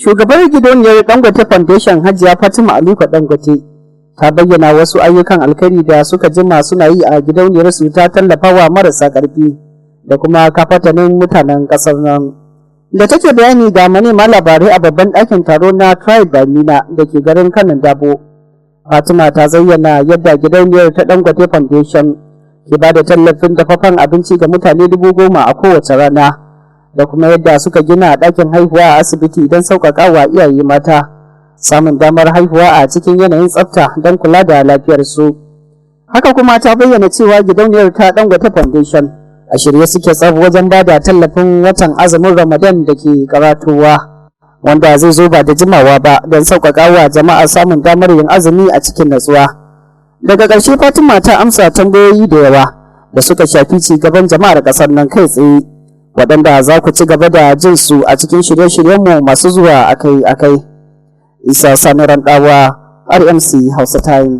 Shugabar gidauniyar Dangote Foundation, Hajiya Fatima Aliko Dangote, ta bayyana wasu ayyukan alkhairi da suka jima suna yi a gidauniyar su ta tallafawa marasa ƙarfi da kuma kafatanin mutanen ƙasar nan. Da take bayani ga manema labarai a babban ɗakin taro na Tribe by Mina da ke garin Kanon Dabo, Fatima ta zayyana yadda gidauniyar ta Dangote Foundation ke ba da tallafin dafaffen abinci ga mutane 10,000 a kowace rana, da kuma yadda suka gina ɗakin haihuwa a asibiti don sauƙaƙa wa iyaye mata samun damar haihuwa a cikin yanayin tsafta don kula da lafiyarsu. Haka kuma ta bayyana cewa gidauniyar ta Dangote Foundation a shirye suke tsaf wajen ba da tallafin watan azumin Ramadan da ke karatowa, wanda zai zo ba da jimawa ba, don sauƙaƙa wa jama'a samun damar yin azumi a cikin natsuwa. Daga ƙarshe, Fatima ta amsa tambayoyi da yawa da suka shafi ci gaban jama'ar ƙasar nan kai tsaye, waɗanda za ku ci gaba da jin su a cikin shirye-shiryenmu masu zuwa akai-akai. Isa Sani Randawa, RMC Hausa Time.